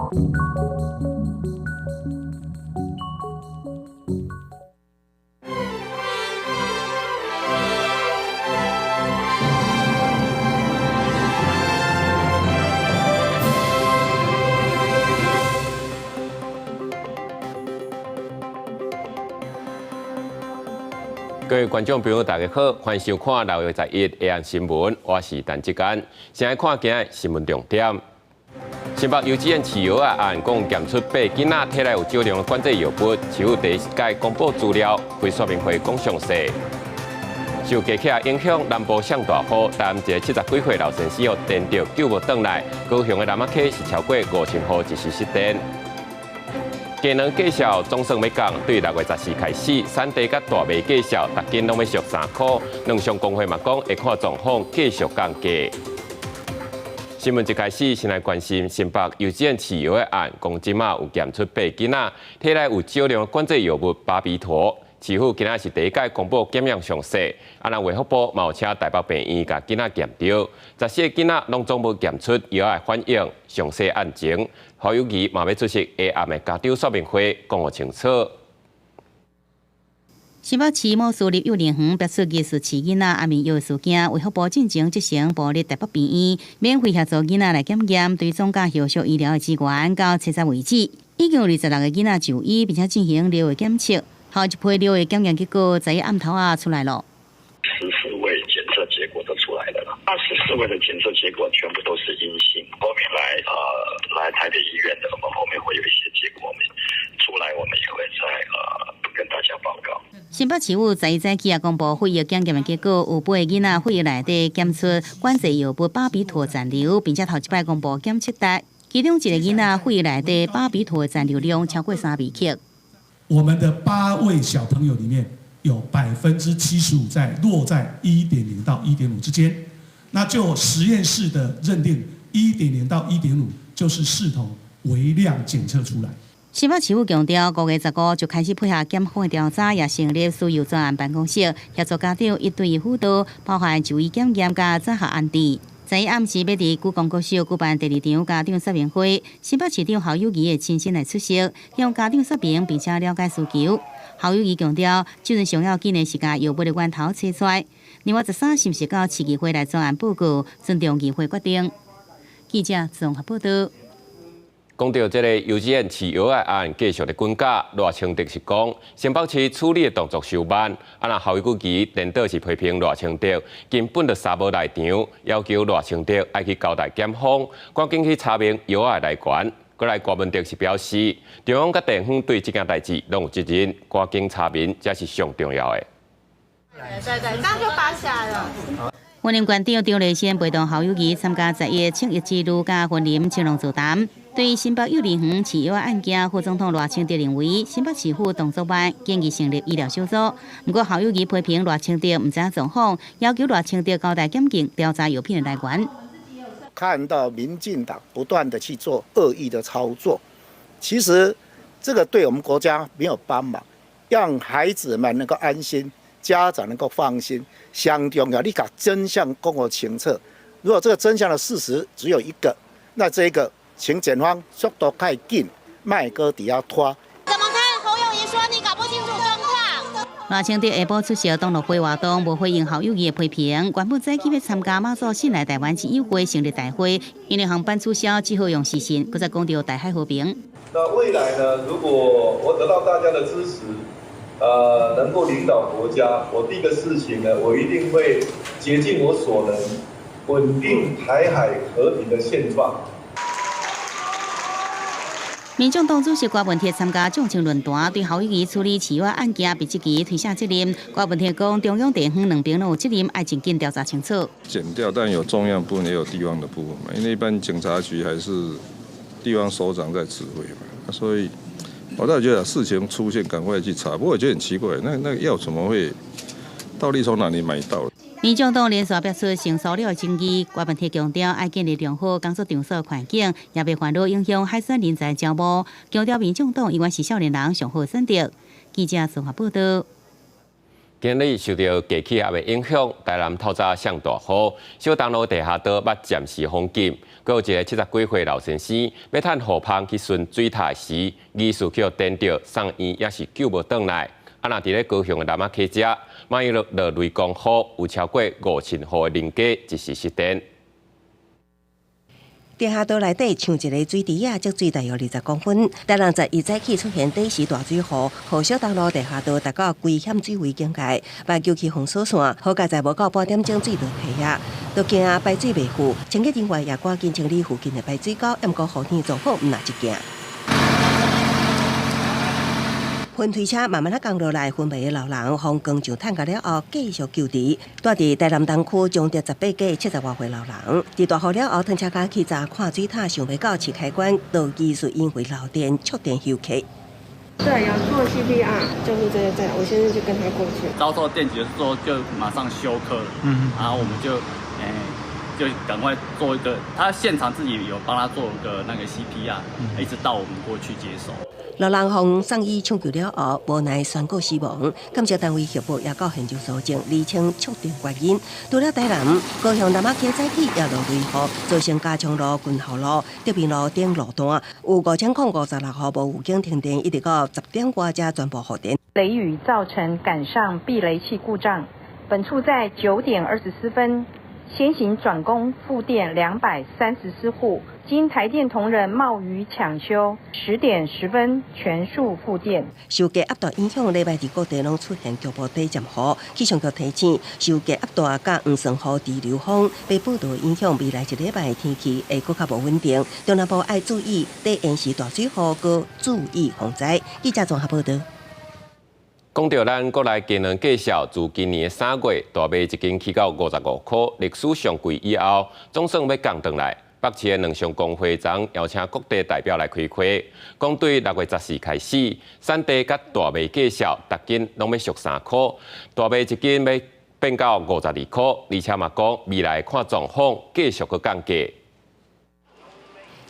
各位觀眾朋友，大家好，歡迎收看6月11下暗新聞，我是陳志堅。先來看今日新聞重點。新北幼稚園飼藥仔案，講檢出八囡仔體內有少量的管制藥物，市府第一屆公布資料，開說明會講詳細。受低氣壓影響，南部上大雨，台南一个70幾歲老先生予電著救無轉來，高雄的南仔溪是超過5000戶一時失電。雞卵價數總算欲降，對6月14開始，產地佮大麥價數，逐斤攏欲俗3箍。農商公會嘛講會看狀況繼續降價。新聞一開始，先來關心新北幼稚園飼藥的案，講這馬有檢出八囡仔體內有少量管制藥物巴比妥。市府今仔是第一擺公布檢驗詳細，啊，若衛福部嘛有請台北病院共囡仔檢著，14個囡仔攏總無檢出藥的反應，詳細案情，侯友宜嘛欲出席下暗的家長說明會，講予清楚。新北市某私立幼兒園爆出疑似飼囡仔安眠藥事件，衛福部進前責成部立台北病院免費協助囡仔來檢驗，追蹤佮後續醫療的資源到查實為止，已經有26個囡仔就醫，並且進行尿的檢測。後一批尿的檢驗結果在暗頭仔出來了。 14位檢測結果都出來了啦，24位的檢測結果全部都是陰性。後面來台北醫院的，我們後面會有一些結果出來，我們也會再跟大家報告。新北市府昨早起也公布血液檢驗的結果，有八個囡仔血液內底檢出管制藥物巴比妥殘留，並且頭一擺公布檢測單，其中一個囡仔血液內底巴比妥殘留量超過3微克。我們的8位小朋友裡面有75%在落在1.0到1.5之間，那就實驗室的認定，1.0到1.5就是視同微量檢測出來。新北市府強調，5月15就開始配合檢方的調查，也成立食藥專案辦公室，協助家長一對一輔導，包含就醫檢驗佮轉學安置。昨暗時欲佇莒光國小舉辦第二場家長說明會，新北市長侯友宜會親身來出席，向家長說明並且了解需求。侯友宜強調，這陣上要緊的是共藥物的源頭揣出來。另外13是毋是到市議會來專案報告，尊重議會決定。記者綜合報道。講到這个幼稚園飼藥的案繼續咧滾價，賴清德是講，新北市處理的動作傷慢，啊若侯友宜顛倒是批評賴清德根本就捎無來場，要求賴清德愛去交代檢方，趕緊去查明藥的來源。過來郭文德是表示，中央佮地方對這件代誌攏有責任，趕緊查明才是上重要的。對對，這樣就拔起來了。雲林縣長張麗善陪同侯友宜參加11青益之旅，佮雲林青農座談。對新北幼兒園飼藥案件，副總統賴清德認為新北市府動作慢，建議成立醫療小組。毋過侯友宜批評賴清德毋知狀況，要求賴清德交代檢警調查藥品的來源。看到民進黨不斷的去做惡意的操作，其實這個對我們國家沒有幫忙，讓孩子們能夠安心，家長能夠放心。上重要，你共真相講予清楚。如果這個真相的事實只有一個，那這個請檢方速度較緊，莫閣佇遐拖。怎麼看侯友宜說你搞不清楚狀況？賴清德下晡出席同樂會活動，無回應侯友宜的批評。原本早起欲參加馬祖信來台灣之友會成立大會，因為航班取消，只好用視訊。閣再講著台海和平。那未來呢？如果我得到大家的支持，能夠領導國家，我第一個事情呢，我一定會竭盡我所能，穩定台海和平的現狀。民眾黨主席郭文鐵參加眾青論壇，對侯友宜處理飼藥案件被質疑推卸責任。郭文鐵講，中央地方兩邊攏有責任，愛盡緊調查清楚。檢調，但有中央部分，也有地方的部分嘛。因為一般警察局還是地方首長在指揮嘛，所以我倒覺得事情出現，趕快去查。不過我覺得很奇怪，那個藥怎麼會，到底從哪裡買到？民眾黨連續爆出性騷擾爭議，郭文鐵強調愛建立良好工作場所環境，也袂煩惱影響海選人才招募。強調民眾黨永遠是少年人上好選擇。記者綜合報道。今日受著低氣壓的影響，台南透早上大雨，小東路地下道欲暫時封禁。閣有一个70幾歲老先生，欲趁雨芳去巡水塔時，疑似去予電著，送院也是救無轉來。啊，若佇咧高雄的南仔溪遮，萬一落雷公雨，有超過5000戶的人家一時失電。地下道內底像一个水池仔，積水大約20公分。台南11早起出現短時大水雨，予小東路地下道達到危險水位警戒，欲救起封鎖線，好佳哉無夠半點鐘水就退啊，都驚排水袂赴，清潔人員也趕緊清理附近的排水溝，毋過雨天狀況毋若一件。雲推車慢慢仔降落來，昏迷的老人予光上探甲了後，繼續救治。住佇台南東區彰德18街70外歲老人，佇大雨了後，推車去查看水塔，想袂到試開關，就疑似因為漏電觸電休克。對，有做 CPR，救護車在，我現在就跟他過去。遭受電擊的時候就馬上休克了，然後我們就，就趕快做一個，他現場自己有幫他做一個那個 CPR，一直到我們過去接手。老人予送醫搶救了後，無奈宣告死亡。感謝單位協報也到現場搜證，釐清觸電原因。除了台南、高雄南仔溪早起也落雷雨，造成加昌路、軍校路、德平路等路段有5056戶無預警停電，一直到10點外才全部復電。雷雨造成桿上避雷器故障，本處在9點24分先行轉供復電234戶。經台電同仁冒雨搶修，10點10分全數復電。受低壓帶影響，禮拜二各地攏出現局部短暫雨。氣象局提醒，受低壓帶佮黃酸雨滯留鋒被報道影響，未來一禮拜天氣會閣較無穩定。中南部愛注意短延時大水雨，閣注意防災。記者綜合報道。講到咱國內雞卵價數，自今年3月大麥一斤起到55塊，歷史上貴以後，總算欲降轉來。北市的卵商公會昨邀請各地代表來開會，講對6月14開始，產地佮大麥價數，逐斤攏欲俗3塊，大麥一斤欲變到52塊，而且嘛講未來看狀況繼續閣降價。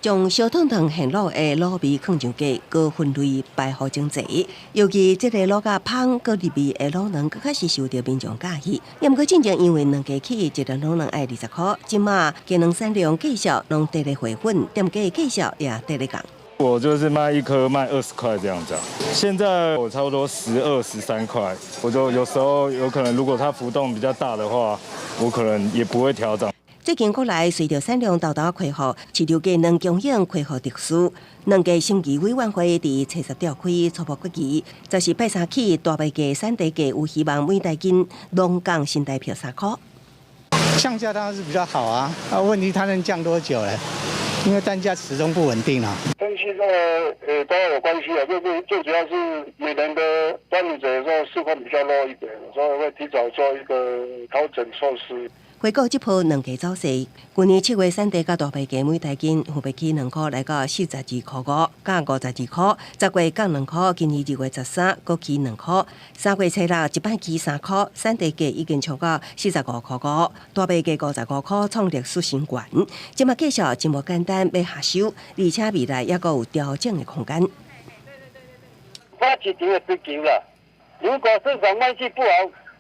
將燒燙燙現滷的滷味囥上架，閣分類排好整齊。尤其這个滷甲芳閣入味的滷卵，閣較是受著民眾佮意。毋過進前因為卵價起，一粒滷卵愛20塊，這馬雞卵產量繼續攏佇咧回穩，店家繼續也佇咧降。我就是賣一顆賣20塊這樣子，現在我差不多12、13塊，我就有時候有可能如果它浮動比較大的話，我可能也不會調漲。最近國內隨著產量沓沓恢復，市場雞卵供應恢復秩序，卵價審議委員會佇初十召開初步決議，14拜三起大麥價、產地價有希望每台斤攏降新台票3塊。降價當然是比較好啊，啊問題它能降多久呢？因為蛋價始終不穩定啊。跟現在當然有關係啊，就是最主要是每年的端午節的時候市況比較弱一點，所以會提早做一個調整措施。回顧這波卵價走勢，去年7月產地佮大麥價每台斤分別起2塊來到42.5塊佮52塊，10月降2塊，今年2月13閣起2塊，3月初6一擺起3塊，產地價已經衝到45.5塊，大麥價55塊創歷史新高。這馬繼續真無簡單欲下手，而且未來猶閣有調整的空間。看市場的需求啦，如果市場賣氣不好，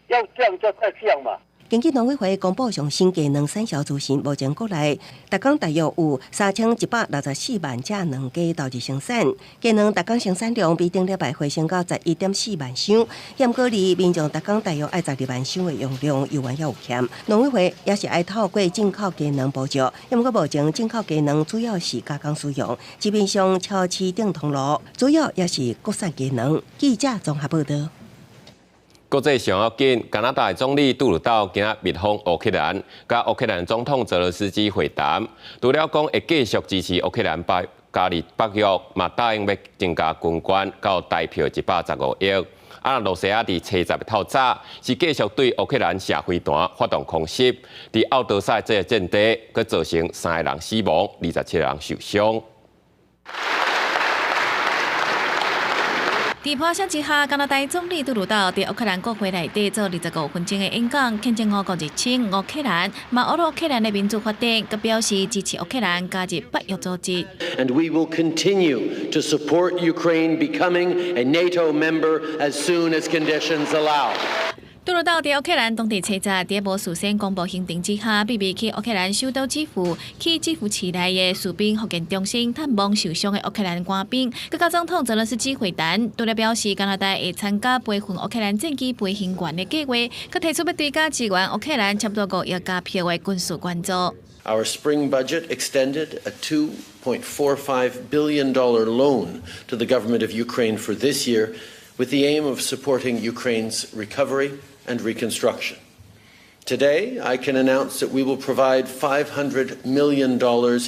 要降就再降嘛。根據農委會公布上新雞卵產銷資訊，目前國內逐工大約有3164萬隻卵雞投入生產，雞卵逐工生產量比頂禮拜回升到11.4萬箱。毋過離民眾逐工大約愛12萬箱的用量，猶原猶有欠。農委會也是愛透過進口雞卵補助，毋過目前進口雞卵主要是加工使用，市面上超市頂通路主要也是國產雞卵。記者綜合報道。國際上要緊，加拿大總理杜魯道今仔密訪烏克蘭，佮烏克蘭總統澤倫斯基會談。除了講會繼續支持烏克蘭北加入北約，嘛答應欲增加軍援到台票115億。啊，羅西亞佇初十的透早是繼續對烏克蘭射飛彈發動空襲，佇奧德薩這个戰地，閣造成三个人死亡，27個人受傷。佇破曉之下，加拿大總理杜魯道佇烏克蘭國會內底做25分鐘的演講，譴責俄國入侵烏克蘭，嘛烏克蘭的民主發展，閣表示支持烏克蘭加入北約組織。 And we will continue to support Ukraine becoming a NATO member as soon as conditions allow. 杜魯道佇烏克蘭當地初十，佇無事先公布行程之下，秘密去烏克蘭首都基輔，去基輔市內的士兵復健中心探望受傷的烏克蘭官兵。閣佮總統澤倫斯基會談，除了表示加拿大會參加培訓烏克蘭戰機飛行員的計劃，閣提出欲追加支援烏克蘭差不多5億加票的軍事援助。 Our spring budget extended a $2.45 billion loan to the government of Ukraine for this year, with the aim of supporting Ukraine's recovery and reconstruction. Today, I can announce that we will provide $500 million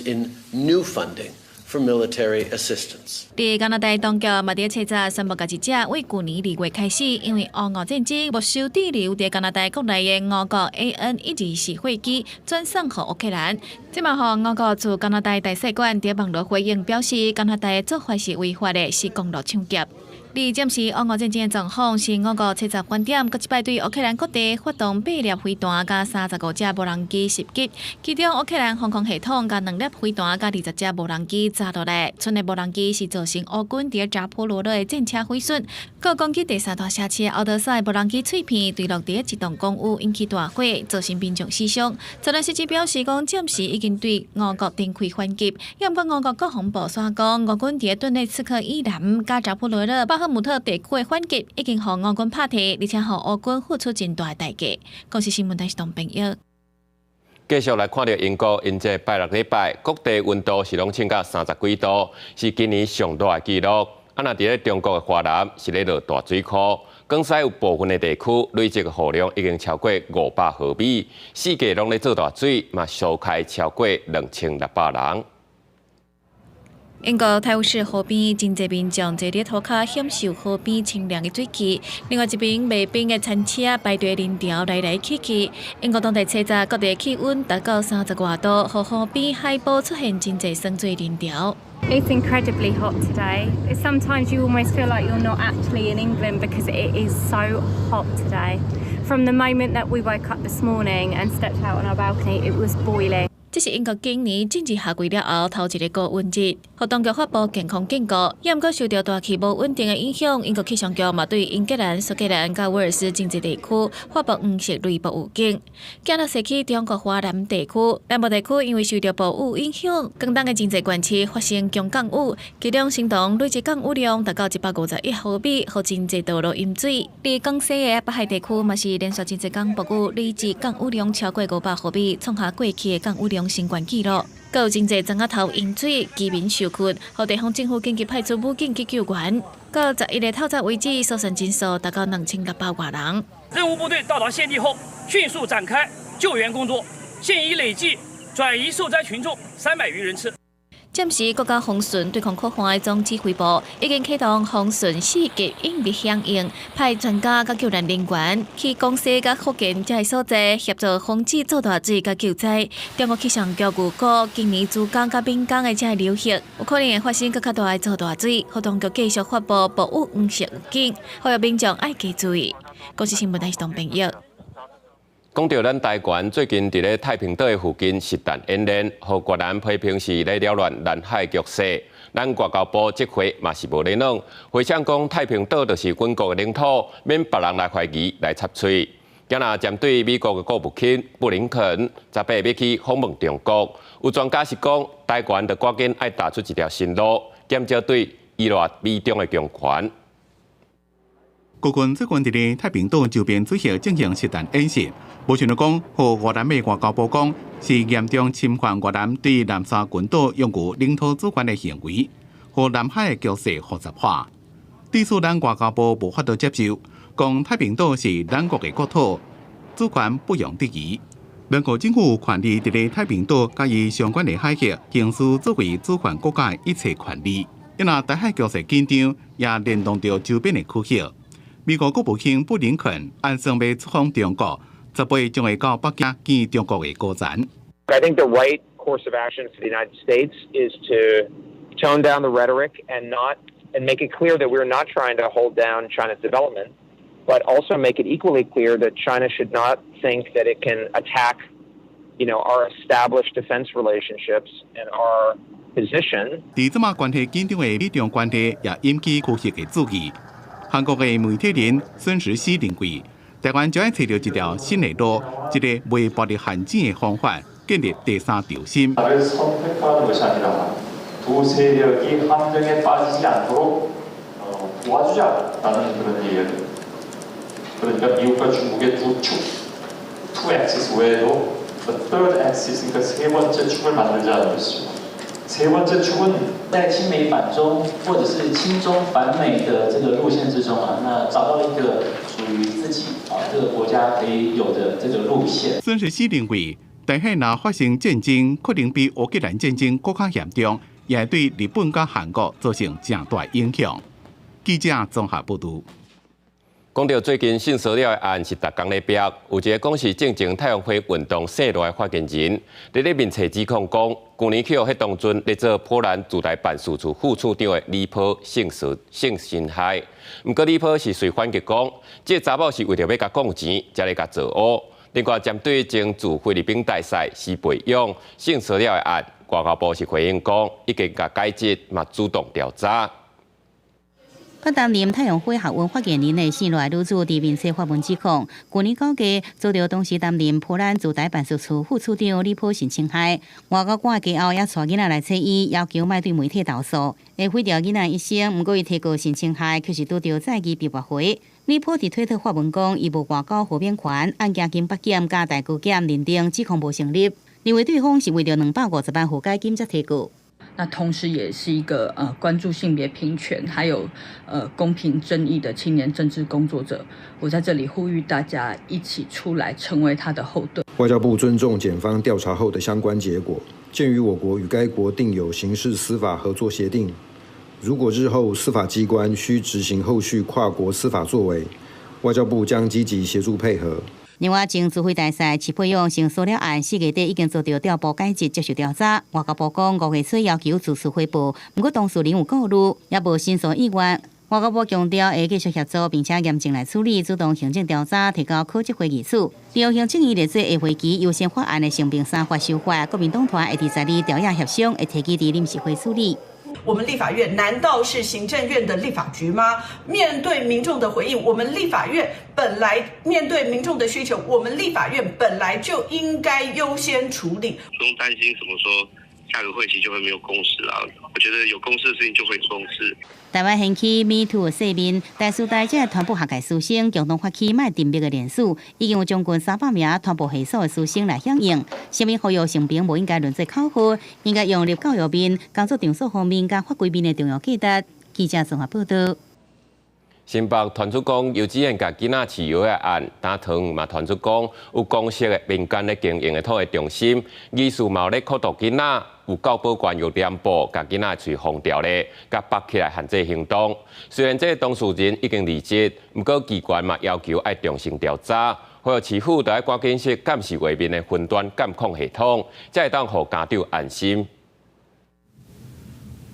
in new funding for military assistance. 佇加拿大當局嘛佇初十宣布，共一隻對舊年2月開始，因為烏俄戰爭沒收滯留佇加拿大國內的俄國 AN 124貨機轉送予烏克蘭。這嘛予俄國駐加拿大大使館佇網路回應表示，加拿大的做法是違法的，是公路搶劫。而暫時烏俄戰爭的狀況是，俄國初十晚點，閣一擺對烏克蘭各地發動八粒飛彈佮35隻無人機襲擊，其中烏克蘭防空系統共兩粒飛彈佮20隻無人機炸落來，賰的無人機是造成烏軍佇扎波羅熱的戰車毀損，閣攻擊第三大城市敖德薩的無人機碎片墜落佇一棟公寓，引起大火，造成民眾死傷。澤倫斯基表示講，暫時已經對俄國展開反擊，也毋過俄國國防部煞講，俄軍佇頓涅茨克以南佮扎波羅熱巴赫姆特地區的反擊已經予俄軍拍退，而且予烏軍付出真大的代價。公視新聞台是董朋友。繼續來看著英國，𪜶這拜六禮拜各地溫度是攏衝到30幾度，是今年上熱的紀錄。啊，若佇咧中國的華南是咧落大水庫，廣西有部分的地區累積的雨量已經超過500毫米，四界攏咧做大水，嘛疏開超過2600人。英國泰晤士河邊真濟民眾坐佇塗跤享受河邊清涼的水氣，另外一邊賣冰的餐車排隊人潮來來去去。英國當地初十各地氣溫達到30外度，予河邊海埔出現真濟耍水人潮。 It's incredibly hot today. Sometimes you almost feel like you're not actually in England because it is so hot today. From the moment that we woke up this morning and stepped out on our balcony, it was boiling. 這是英國今年進入夏季了後頭一個高溫日，予當局發布健康警告。也毋過受著大氣無穩定的影響，英國氣象局嘛對英格蘭、蘇格蘭佮威爾斯真濟地區發布黃色雷暴預警。今日說起中國華南地區，南部地區因為受著暴雨影響，廣東的真濟縣市發生強降雨，其中新塘累計降雨量達到151毫米，予真濟道路淹水。佇廣西的北海地區嘛是連續真濟工暴雨，累計降雨量超過500毫米，創下過去的降雨量新懸紀錄。閣有真濟莊仔頭淹水，居民受困，予地方政府緊急派出武警去救援。到11日透早為止，疏散人數達到2600外人。任務部隊到達現地後，迅速展開救援工作，現已累計轉移受災群眾300餘人次。暫時國家防汛對抗苦旱的總指揮部已經啟動防汛四級應急響應，派專家佮救援人員去廣西佮福建這个所在協助防止做大水佮救災。中國氣象局預估，今年珠江佮閩江的這个流域有可能會發生閣較大的做大水，予當局繼續發布暴雨黃色預警，呼籲民眾愛加注意。公視新聞台是董朋友。講著咱台灣最近佇咧太平島的附近實彈演練，予越南批評是咧擾亂南海局勢。咱外交部這回嘛是無咧軟，回嗆講太平島就是阮國的領土，免別人來懷疑來插喙。今仔針對美國的國務卿布林肯，18欲去訪問中國，有專家是講，台灣著趕緊愛踏出一條新路，減少對依賴美中的強權。國軍最近佇咧太平島周邊水域進行實彈演習，無想著講，予越南的外交部講是嚴重侵犯越南對南沙群島擁有領土主權的行為，予南海的局勢複雜化。對此，咱外交部無法度接受，講太平島是咱國的國土，主權不容置疑。兩國政府有權利佇咧太平島佮伊相關的海域行使作為主權國家的一切權利。因若台海局勢緊張，也連動著周邊的區域。美國國務卿布林肯按算欲出訪中國，18將會到北京見中國的高層。 I think the right course of action for the United States is to tone down the rhetoric and not and make it clear that we're not trying to hold down China's development, but also make it equally clear that China should not think that it can attack our established defense relationships and our position. 佇這馬關係緊張的美中關係，也引起區域的注意。韓國的媒體人孫石熙認為，台灣就愛揣著一條新的路，一个袂暴力限制的方法，建立第三軸心。 두 세력이 함정에 빠지지 않도록 도와주자라는 그런 얘기예요. 그러니까 미국과 중국의 두 축, two axis 외에도 the third axis, 그러니까 세 번째 축을 만들자는 것이죠. 세 번째 축은 在親美反中或者是親中反美的這個路線之中啊，那找到一個屬於自己啊這個國家可以有的這個路線。孫石熙認為，台海若發生戰爭，可能比烏克蘭戰爭閣較嚴重，也會對日本佮韓國造成誠大影響。記者綜合報導。講著最近性騷擾的案是逐工咧飆，有一個講是進前太陽花運動姓賴的發言人，佇咧面冊指控講，舊年去予彼當陣咧做波蘭駐台辦事處副處長的李波性騷性侵害。毋過李波是隨反擊講，這个查某是為著欲共講錢，才咧共做烏。另外，針對前駐菲律賓大使施培勇性騷擾的案，外交部是回應講，已經共解職，嘛主動調查。佮擔任太陽花學運發言人的姓賴女子佇面冊發文指控，舊年九月遭著當時擔任波蘭駐台辦事處副處長李波性侵害。外交官家後也帶囡仔來揣伊，要求莫對媒體投訴，會毀掉囡仔一生。毋過伊提告性侵害，卻是拄著再議被駁回。李波佇推特發文講，伊無外交豁免權，案件經北檢佮台高檢認定指控無成立，認為對方是為著250萬和解金才提告。那同時也是一個關注性別平權，還有公平正義的青年政治工作者。我在這裡呼籲大家一起出來，成為他的後盾。外交部尊重檢方調查後的相關結果，鑑於我國與該國訂有刑事司法合作協定，如果日後司法機關需執行後續跨國司法作為，外交部將積極協助配合。另外，前駐菲大使徐佩勇性騷擾案，4月底已經遭著調部解職，接受調查。外交部講5月初要求自訴回報，毋過當事人有顧慮，也無申訴意願。外交部強調會繼續協助，並且嚴正來處理，主動行政調查，提交考紀會議處。利用行政院列做下會期優先法案的性平三法修法，國民黨團會佇12調夜協商，會提起佇臨時會處理。我們立法院難道是行政院的立法局嗎？面對民眾的回應，我們立法院本來面對民眾的需求，我們立法院本來就應該優先處理。不用擔心什麼說下個會期就會沒有共識啦。我覺得有共識的事情就會有共識。台灣掀起 Me Too 世面，大師大這傳播學界師生共同發起莫沉默的聯署，已經有將近300名傳播系所的師生來響應。聲明呼籲性平無應該淪做口號，應該融入教育面、工作場所方面、佮法規面的重要價值。記者綜合報導。新北傳出講，幼稚園共囡仔飼藥的案，擔糖嘛傳出講有公設的民間咧經營的托育中心，疑似嘛有咧苦毒囡仔，有教保官用簾布共囡仔喙封牢咧，共縛起來限制行動。雖然這个當事人已經離職，毋過機關嘛要求愛重新調查，呼籲市府著愛趕緊設監視畫面的雲端監控系統，才會當予家長安心。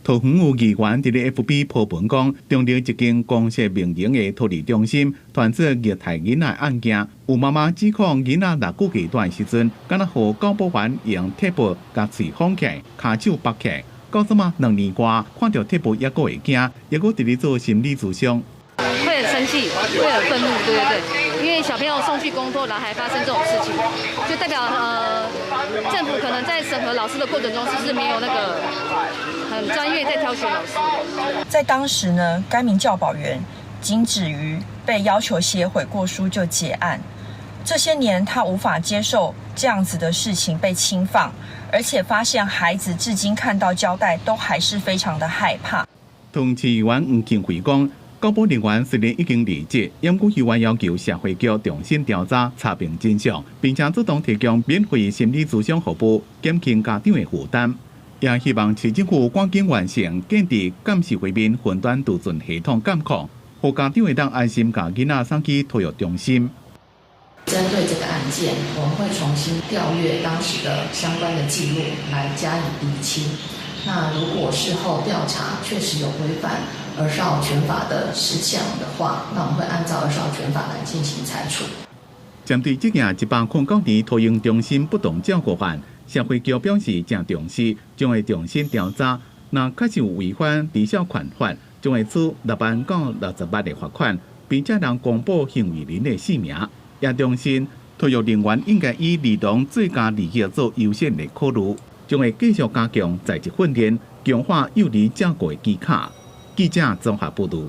桃園有議員佇咧 FB 鋪文講，中壢一間公設民營的托兒中心傳出虐待囡仔案件，有媽媽指控囡仔6個月大的時陣，敢若予教保員用鐵布共喙封起來，跤手縛起來，到這馬2年外，看著鐵布猶閣會驚，猶閣佇咧做心理諮商。會很生氣，會很憤怒，對對對，因為小朋友送去公托，然後還發生這種事情，就代表政府可能在審核老師的過程中，是不是沒有那個很專業在挑選老師？在當時呢，該名教保員僅止於被要求寫悔過書就結案。這些年他無法接受這樣子的事情被輕放，而且發現孩子至今看到膠帶都還是非常的害怕。同市議員黃慶輝講，教保人員雖然已經離職，毋過議員要求社會局重新調查查明真相，並且主動提供免費心理諮商服務，減輕家長的負擔。也希望市政府趕緊完成建置監視畫面雲端儲存系統監控，予家長會當安心共囡仔送去托育中心。針對這個案件，我們會重新調閱當時的相關的記錄來加以釐清。那如果事後調查確實有違反兒少權法的事項的話，那我們會按照兒少權法來進行裁處。針對這件109年托嬰中心不當照顧案，社會局表示誠重視，將會重新調查。若確實有違反兒少權法，將會處6萬到60萬的罰款。並且人公布行為人的姓名，也重申托育人員應該以兒童最佳利益做優先的考慮，將會繼續加強在職訓練，強化幼兒照顧的技巧。記者綜合報導。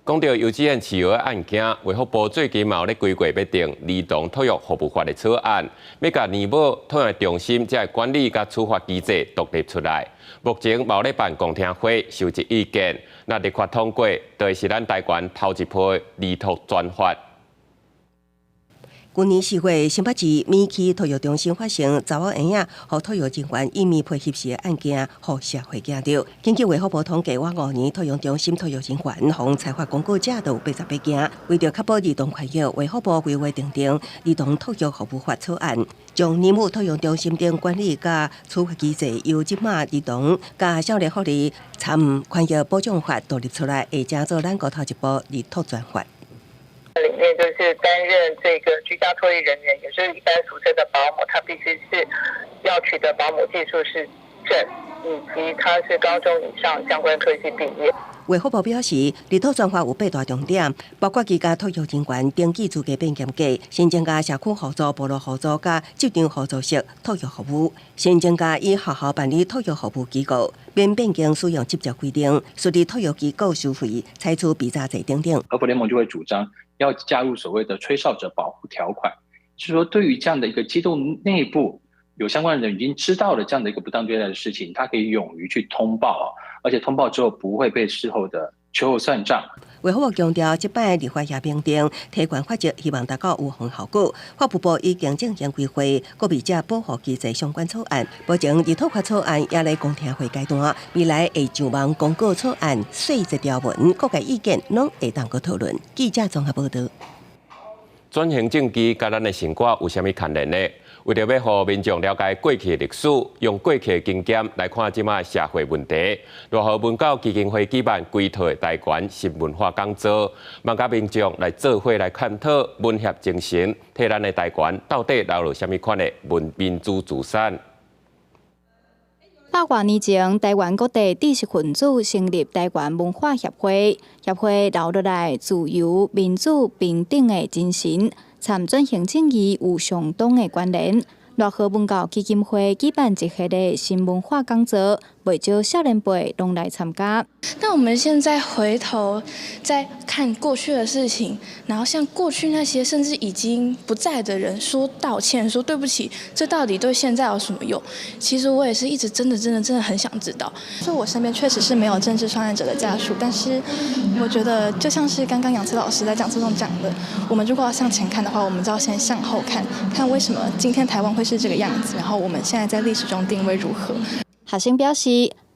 講到幼稚園飼藥的案件，衛福部最近嘛有咧規劃欲訂兒童托育服務法的草案，欲共年母托育中心這个管理佮處罰機制獨立出來。目前嘛有咧辦公聽會收集意見，若立法通過，就會是咱台灣頭一波兒托專法。去年四月，新北市民區托育中心發生查某嬰仔予托育人員隱秘配翕時的案件，予社會驚著。根據衛福部統計，過五年托育中心托育人員予裁罰公告者就有88件。為著確保兒童權益，衛福部規劃訂定兒童托育服務法草案，將年母托育中心等管理佮處罰機制由這馬兒童佮少年福利參權益保障法獨立出來，會成做咱國頭一部兒托專法。裡面就是擔任這個居家托育人員，也就是一般俗稱的保姆，他必須是要取得保姆技術士證，以及他是高中以上相關科系畢業。衛福部表示，兒托專法有八大重點，包括居家托育人員登記資格變嚴格，新增加社區互助、部落互助佮職場互助式托育服務，新增加以學校辦理托育服務機構，免變更使用執照規定，設立托育機構收費，採取比價制等等。兒福聯盟就會主張要加入所謂的吹哨者保護條款，就是說對於這樣的一個機構內部有相關人已經知道了這樣的一個不當對待的事情，他可以勇於去通報，而且通報之後不會被事後的秋後算賬。衛福部強調，這擺立法也明定提懸法則，希望達到預防效果。法務部已經進行規劃，閣未這保護機制相關草案，目前兒托法草案也咧公聽會階段，未來會上網公告草案細節條文，各界意見攏會當閣討論。記者綜合報導。轉型正義佮咱的生活有啥物關聯呢？為著欲予民眾了解過去的歷史，用過去的經驗來看這馬社會問題，熱河文教基金會舉辦規套的台灣新文化講座，望佮民眾來做伙來探討文協精神，替咱的台灣到底留落啥物款的文民主資產。百外年前，台灣各地知識分子成立台灣文化協會，協會留落來自由、民主、平等的精神，參轉型正義有相當的關聯。熱河文教基金會舉辦一系列新文化講座，袂少少年輩攏來參加。那我們現在回頭再看過去的事情，然後向過去那些甚至已經不在的人說道歉，說對不起，這到底對現在有什麼用？其實我也是一直真的真的真的很想知道。所以我身邊確實是沒有政治受難者的家屬，但是我覺得就像是剛剛楊慈老師在講座中講的，我們如果要向前看的話，我們就要先向後看，看為什麼今天台灣會是這個樣子，然後我們現在在歷史中定位如何？學生表示，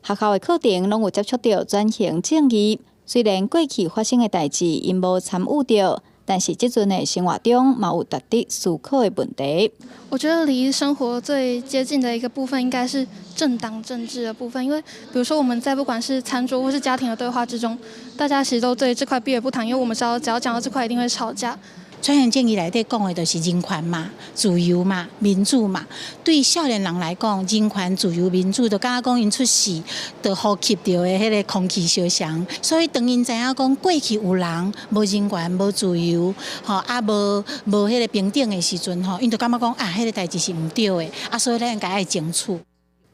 學校的課程攏有接觸著轉型正義，雖然過去發生的代誌𪜶無參與著，但是這陣的生活中嘛有值得思考的問題。我覺得離生活最接近的一個部分，應該是政黨政治的部分，因為比如說我們在不管是餐桌或是家庭的對話之中，大家其實都對這塊避而不談，因為我們知道只要講到這塊，一定會吵架。轉型正義內底講的就是人權嘛、自由嘛、民主嘛。對少年人來講，人權、自由、民主，就敢若講𪜶出世就呼吸著的彼个空氣相仝。所以當𪜶知影講過去有人無人權、無自由，吼啊無無彼个平等的時陣，吼，𪜶就感覺講啊，彼个代誌是毋對的，啊，所以咱應該愛爭取。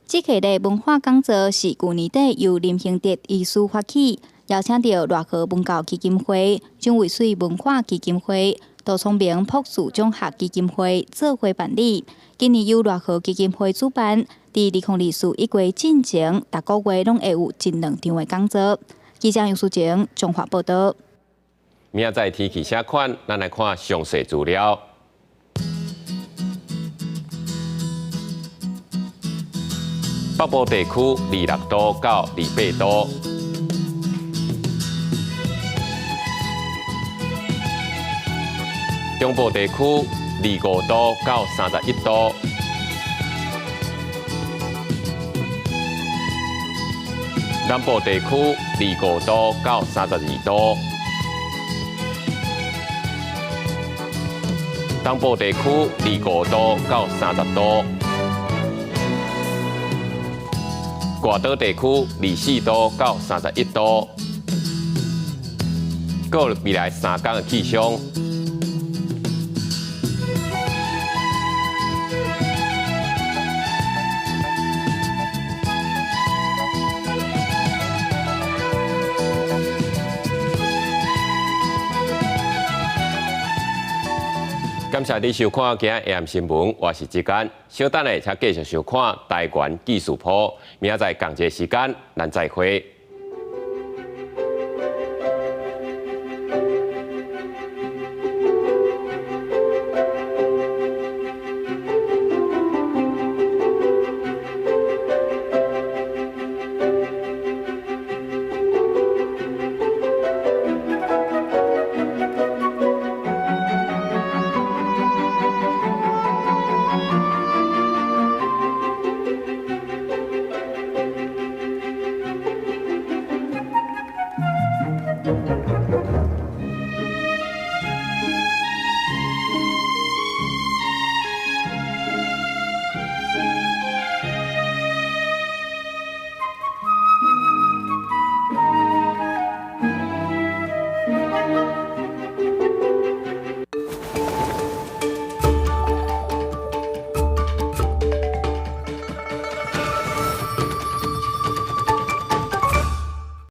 這個的文化講座是舊年底由林興哲醫師發起，邀請著熱河文教基金會、蔣渭水文化基金會、杜聰明博士獎學基金會做伙辦理。今年由熱河基金會主辦，佇2024一月進前，逐個月攏會有一兩場的講座。記者楊淑靜綜合報導。明仔載天氣啥款？咱來看詳細資料。北部地區26度到28度。中部地區25度到31度。南部地區25度到32度。東部地區25度到30度。外島地區24度到31度。閣有未來3工的氣象。感謝你收看今日 AM 新聞，我是志堅。稍等下，請繼續收看台灣記事簿。明仔載仝一个時間，咱再會。